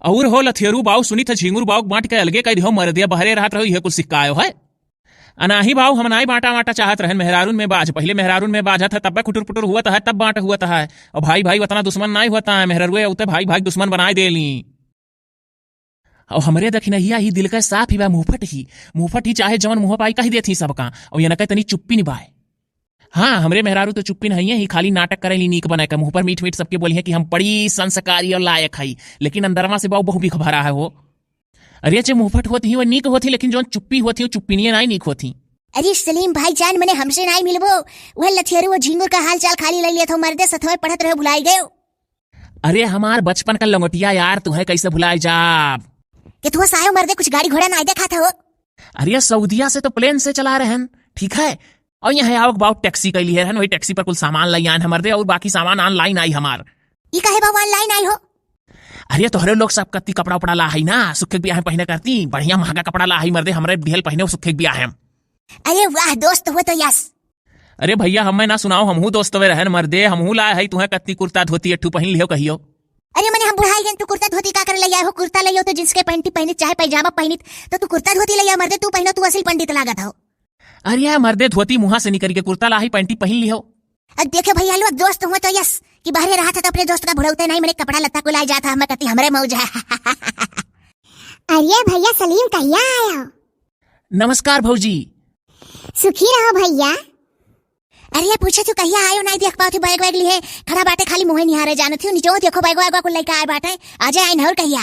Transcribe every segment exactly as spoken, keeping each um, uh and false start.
और हो लथेरू बाऊ, सुनित है झिंगुर बाऊ के बाँट के अलगे कइ दिहो, मरदे बहरे रहत रहो, इहे कुल सिक्का आयो है। अनाही बाऊ, हम नाई बाँटा वाँटा चाहत रहन, मेहरारून में बाझ, पहिले मेहरारून में बाझत है, तब्बे खुटुर पुटुर हुअत है, तब बाँट हुअत है। और भाई भाई उतना दुश्मन नाई होत है, मेहरारुए उते भाई भाई दुश्मन बनाए देली। और हमरे दखिनहिया ही दिल का साफ ही बा, मुँहफट ही, मुँहफट ही चाहे जवन मुँह पाई कहि देत ही सबका, और ये न कहे तनी चुप्पी निभाए। हाँ, हमरे मेहरारू तो चुप्पी नहीं है, ही खाली नाटक करेली नीक बने के, मुँह पर मीठ मीठ सबके बोली है कि हम बड़ी संस्कारी और लायक हई, लेकिन अंदरवा से बाऊ बहु बिख भरा है हो। अरे जे मुँहफट होत ही वो नीक होत ही, लेकिन जौन चुप्पी होत ही वो चुप्पी नहीं नाई नीक होत ही। अरे सलीम भाईजान, मने हमसे नाई मिलबो, वह लथेरू वो झिंगुर का हाल चाल खाली लइ लेत हो, मरदे सथवे पढ़त रहे भुलाई गयो। अरे हमार बचपन का लंगोटिया यार, तुहे कैसे भुलाई जाब? के तुहा सायो मरदे कुछ गाड़ी घोड़ा नाई देखात हो? अरे सऊदिया से तो प्लेन से चला रहन, ठीक है, और यहाँ आवक बाऊ टैक्सी कैली है रहन, वही टैक्सी पर कुल सामान लइ आन हमर दे, और बाकी सामान ऑनलाइन आई हमार। ई काहे बाऊ ऑनलाइन आई हो? अरे तोहरे लोग सब कत्ती कपड़ा उपड़ा ला है ना, सुखे के बियाह में पहिने करती, बढ़िया महंगा कपड़ा ला है मर्दे, हमरे दिहल पहिने सुखे के बियाह में। अरे वाह दोस्त हो तो यस। अरे भैया हमें ना सुनाओ, हमहू दोस्तवे रहन मर्दे, हमहू लाए है तुहे कत्ती कुर्ता धोती एक ठू पहिन लियो कहियो। अरे मने हम बुढ़ाई गए, तू कुर्ता धोती का करे लइ आए हो? कुर्ता लइ आओ तो जींस के पैंटी पहिनित चाहे पैजामा पहिनित, तो तू कुर्ता धोती लइ आ मर्दे, तू पहिनो, तू असल पंडित लागत हो। अरे यार मर्दे, धोती मुँहा से निकल के कुर्ता लाही पैंटी पहिन लियो। अब देखे भैया लोग, दोस्त हुआ तो यस कि बहरे रहा था तो अपने दोस्त का भुलौते नहीं, मेरे कपड़ा लत्ता कुल आ जाता, हमें कहती हमरे मौज है। अरे भैया सलीम कहिया आयो? नमस्कार भौजी। सुखी रहो भैया। अरे पूछे तू कहिया आयो, नहीं देख पाओ थी बैग वैग लिए खड़ा बाटे, खाली मुँहे निहारे जाने थी, नीचे देखो बैग वैग कुल लेके आए बाटे, आ जाए आइन और कहिया।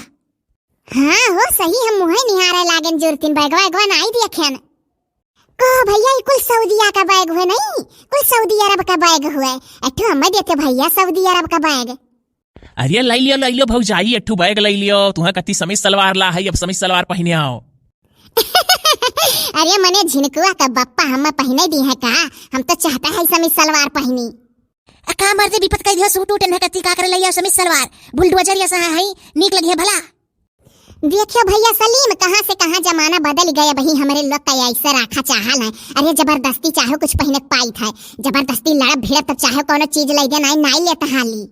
हाँ हो सही, हम मुँहे निहारे लागेन जुरतिन, बैगवा वैगवा नाई देखेन। कहो भैया, ई कुल सऊदिया का बैग हुए नहीं, कुल सऊदी अरब का बैग हुए। एक ठो हमें देते भैया सऊदी अरब का बैग। अरे लइ लियो, लइ लियो भौजाई, एक ठो बैग लइ लियो, तुहा कत्ती समीज सलवार ला है, अब समीज सलवार पहिने आओ। अरे मने झिनकुआ का बप्पा हमें पहिने दी है का? हम तो चाहता है समीज सलवार पहिनी। आ का मर्दे विपत कह दिया, सूट उठ न कत्ती का करे लइया समीज सलवार, बुलडोजर या सहा है, नीक लगी है भला। देखियो भैया सलीम, कहाँ से कहाँ जमाना बदल गए, वही हमरे लोग का ऐसे रखा चाहल है। अरे जबरदस्ती चाहो कुछ पहिने के पाई था, जबरदस्ती लड़ब भिड़ब तब चाहो कोनो चीज लइ दे, नाई, नाई लेत हाली।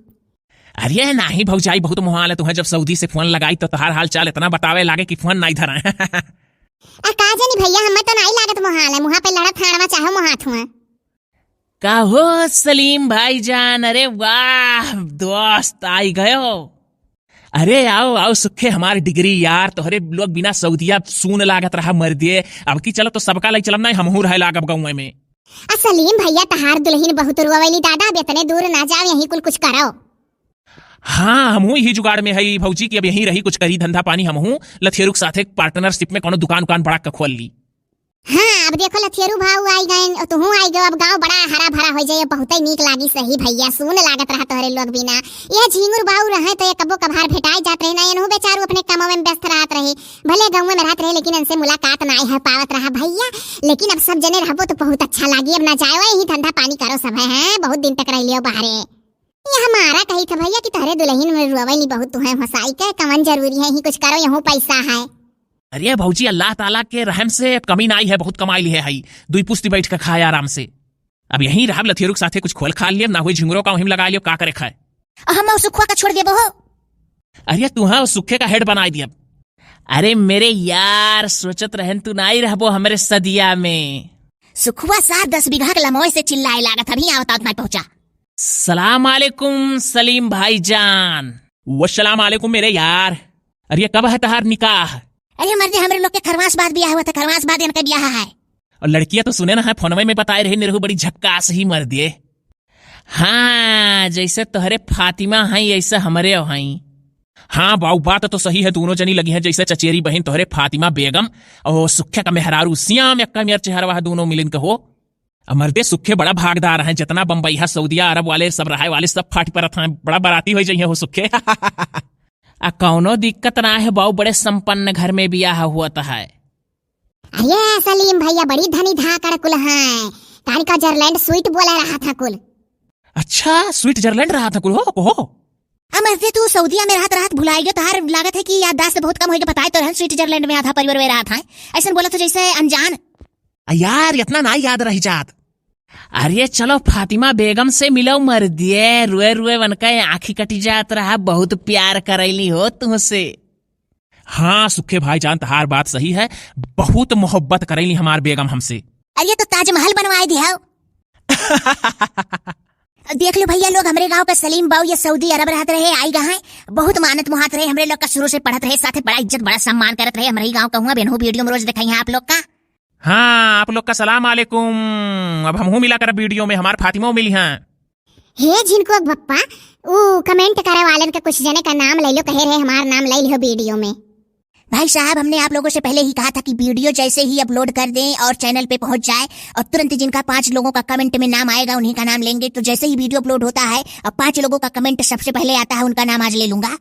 अरे नाही भौजाई, बहुत मुहाल है तुहे, जब सऊदी से फोन लगाई तो तहार हाल चाल इतना बतावे लागे कि फोन नाई धरा। आ का जानी भैया, हमें तो नाई लागत मुहाल है, मुहा पे लड़त हाड़वा चाहो मुहात हुआ। का हो सलीम भाईजान, अरे वाह दोस्त, आई गयो। अरे आओ आओ सुखे हमार डिग्री यार, तोहरे लोग बिना सऊदिया सून लागत रहा मर दिए। अब की चलो तो सबका लई चलब, नहीं हमहू रहे लागब गाँव में। आ सलीम भैया, तहार दुल्हन बहुत रोवेली दादा, अब इतने दूर ना जाओ, यहीं कुल कुछ करो। हाँ, हमहू यही जुगाड़ में हई भौजी कि अब यहीं रही, कुछ करी धंधा पानी, हमहू लथेरू के साथे पार्टनरशिप में कोनो दुकान उकान बड़ा क खोल ली। हाँ, अब देखो लथेरू भाऊ आई गए, तुहू आई गयो, अब गाँव बड़ा हरा भरा हो जाए, बहुत ही नीक लागी सही भैया, सून लागत रहा तोहरे लोग बिना। यह झींगुर बाऊ रहे तो ये कबो कभार भेटाई जात रहे ना, इनहू बेचारू अपने कमवे में व्यस्त रहत रहे, भले गाँव में रहत रहे लेकिन इनसे मुलाकात ना है पावत रहा भैया। लेकिन अब सब जने रहबो तो बहुत अच्छा लागी, अब ना जाओ यही धंधा पानी करो सब है, हैं? बहुत दिन तक रह लियो बाहरे। ये हमारा कही था भैया कि तोहरे दुल्हन में रोवेली बहुत, तुहे हंसाई के कवन जरूरी है, ही कुछ करो, यहू पैसा है। अरे भौजी, अल्लाह ताला के रहम से कमी नाई है, बहुत कमाई ली है, हई दुई पुस्ती बैठ के खाए आराम से। अब यहीं रहब, लथेरू के साथे कुछ खोल खा लियब, ना हुई झिंगुरो का वहीं लगा लियब, का करे खाए। हम और सुखुआ का छोड़ देबो हो। अरे तू हाँ सुखे का हेड बनाई दियब। अरे मेरे यार, सोचत रहन तू नाई रहबो हमरे सदिया में। सुखुआ सार दस बीघा के लमोए से चिल्लाए लागत, अभी आवत आवत मैं पहुंचा। सलाम अलैकुम सलीम भाईजान। वस्सलाम अलैकुम मेरे यार। अरे कब है तहार निकाह? अरे मर्दे, हमरे लोग के खरवास बाद बियाह हुआ था, खरवास बाद इनका बियाह है। और लड़कियां तो सुने ना है, फोनवे में बताए रहे, निरहू बड़ी झक्कास ही मर्दे। हाँ, जैसे तोहरे फातिमा हैं, ऐसे हमरे हैं। हाँ बाऊ, बात तो सही है, दोनों जनी लगी हैं जैसे चचेरी बहन तोहरे फातिमा बेगम और सुखे का मेहरारू सियाम, एक मेर चेहरवा है, दोनों मिलिन कहो। आ मर्दे सुखे बड़ा भागदार हैं, जितना बम्बई है, सऊदिया अरब वाले सब रहे वाले सब फाट परत हैं, बड़ा बाराती हो जाइए हो सुखे। आ कौनो दिक्कत ना है बाऊ, बड़े संपन्न घर में बियाह हुआ तो है। अरे सलीम भैया, बड़ी धनी धाकड़ कुल हैं, तानी का जर्लैंड स्वीट बोला रहा था कुल। अच्छा, स्विट्जरलैंड रहा था कुल हो, हो। आ मर्दे तू सऊदिया में रहत रहत भुलाई गयो, तहार लागत है कि याददाश्त बहुत कम होइगे, बताए तो रहन स्विट्जरलैंड में आधा परिवार वे रहत है, ऐसन बोलत हो जैसे अनजान। आ यार, इतना ना याद रह जात। अरे चलो फातिमा बेगम से मिलो मर्दिए, रुए रुए वनका आँखी कटी जात रहा, बहुत प्यार करैली हो तुमसे। हाँ सुखे भाईजान, तहार बात सही है, बहुत मोहब्बत करेली हमार बेगम हमसे। अरे तो ताजमहल बनवाए दिहाओ। देख लो भैया लोग, हमरे गाँव का सलीम बाऊ ये सऊदी अरब रहत रहे, आई गा हैं, बहुत मानत मुहात रहे, हमरे लोग का शुरू से पढ़त रहे, साथे बड़ा इज्जत बड़ा सम्मान करत रहे, हमरे ही गाँव का हुआ, बेनहू video में रोज देखाई हैं आप लोग का। हाँ, आप लोग का सलाम अलैकुम। अब हमहू मिला करब video में, हमार फातिमो मिली हैं। हे झिनकुआ बप्पा, ऊ comment करे वालन के कुछ जने का नाम ले लो, कहे रहे हमार नाम ले लिहो video में। भाई साहब, हमने आप लोगों से पहले ही कहा था कि video जैसे ही upload कर दें और channel पे पहुंच जाए और तुरंत जिनका पांच लोगों का comment में नाम आएगा उन्हीं का नाम लेंगे। तो जैसे ही video upload होता है और पांच लोगों का comment सबसे पहले आता है, उनका नाम आज ले लूंगा।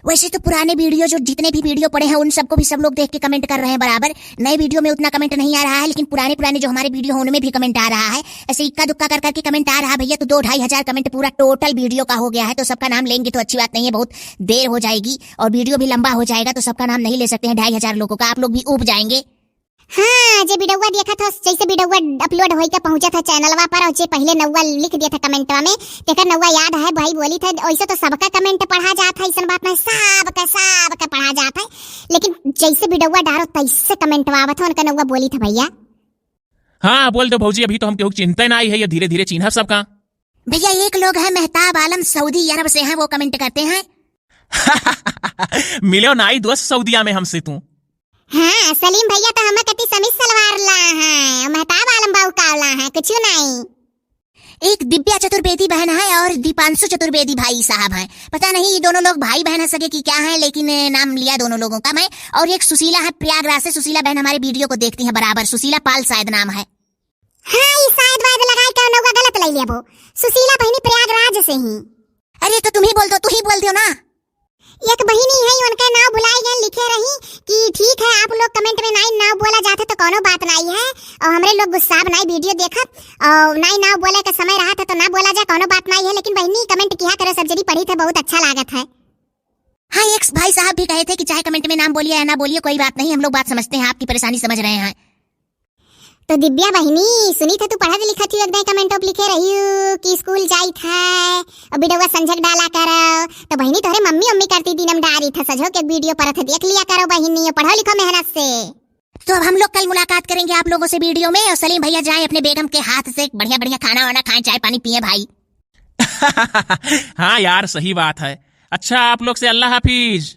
वैसे तो पुराने video, जो जितने भी video पड़े हैं, उन सबको भी सब लोग देख के comment कर रहे हैं बराबर। नए video में उतना comment नहीं आ रहा है, लेकिन पुराने पुराने जो हमारे video हैं उनमें भी comment आ रहा है। ऐसे इक्का दुक्का कर करके comment आ रहा है भैया, तो दो ढाई हजार comment पूरा total video का हो गया है। तो सबका नाम लेंगे तो अच्छी बात नहीं है, बहुत देर हो जाएगी और video भी लंबा हो जाएगा, तो सबका नाम नहीं ले सकते हैं ढाई हजार लोगों का, आप लोग भी ऊब जाएंगे। हाँ, जे वीडियोवा देखत हो, जैसे वीडियोवा upload होई के पहुँचत है channelवा पर, और जे पहले नौवा लिख दिया था commentवा में, तेकर नौवा याद है, भाई बोली थे, वैसे तो सबका comment पढ़ा जात है, ऐसन बात नहीं, सबका, सबका पढ़ा जात है, लेकिन जैसे वीडियोवा डारो, तैसे commentवा आवत है, उनका नौवा बोली था भैया। हाँ, बोल दो भौजी, अभी तो हम केहू के चिन्हते नाई है, ये धीरे धीरे चिन्हब सबका। भैया, एक लोग है मेहताब आलम, सऊदी अरब से हैं, वो comment करते हैं। मिलो नाई दोस्त सऊदिया में हमसे तू। हाँ, सलीम भैया तो हमें कति समीज सलवार ला है, मेहताब आलम बाऊ का ला है, कुछ नहीं। एक दिव्या चतुर्वेदी बहन है और दीपांशु चतुर्वेदी भाई साहब हैं। पता नहीं ये दोनों लोग भाई बहन है सगे कि क्या है, लेकिन नाम लिया दोनों लोगों का मैं। और एक सुशीला है प्रयागराज से, सुशीला बहन हमारे video को देखती है बराबर, सुशीला पाल शायद नाम है। हाँ, ई शायद वायद लगाए के नौवा गलत ले लेबो। सुशीला बहिनी प्रयागराज से ही। अरे तो तुम ही बोल दो, तू ही बोल दियो ना। एक बहिनी है, उनका नाव भुलाई गए, लिखे रही कि ठीक है, आप लोग comment में नाई नाव बोला जात है तो कोनो बात नाई है, और हमरे लोग गुस्साब नाई, video देखब, और नाई नाव बोले के समय रहत है तो ना बोला जाए, कोनो बात नाई है, लेकिन बहिनी comment किया करो, सब जनी पढ़ी थे, बहुत अच्छा लागत है। हाँ, एक भाई साहब भी कहे थे कि चाहे comment में नाम बोलिए या ना बोलिए, कोई बात नहीं, हम लोग बात समझते हैं, आपकी परेशानी समझ रहे हैं। तो दिव्या बहिनी, सुनी थे तू पढ़त लिखत ही, एकदम comment लिखे रही हूँ कि school जाई था, और वीडियोवा संझक डाला करो। तो बहिनी, तोहरे मम्मी, मम्मी करती दिनम डारी था, सझो के video पर थे, देख लिया करो बहिनी, और पढ़ो लिखो मेहनत से। तो अब हम लोग कल मुलाकात करेंगे आप लोगों से video में, और सलीम भैया जाएं अपने बेगम के हाथ से बढ़िया बढ़िया खाना वाना खाएं, चाय पानी पिए भाई। हाँ यार, सही बात है। अच्छा, आप लोग से अल्लाह हाफिज।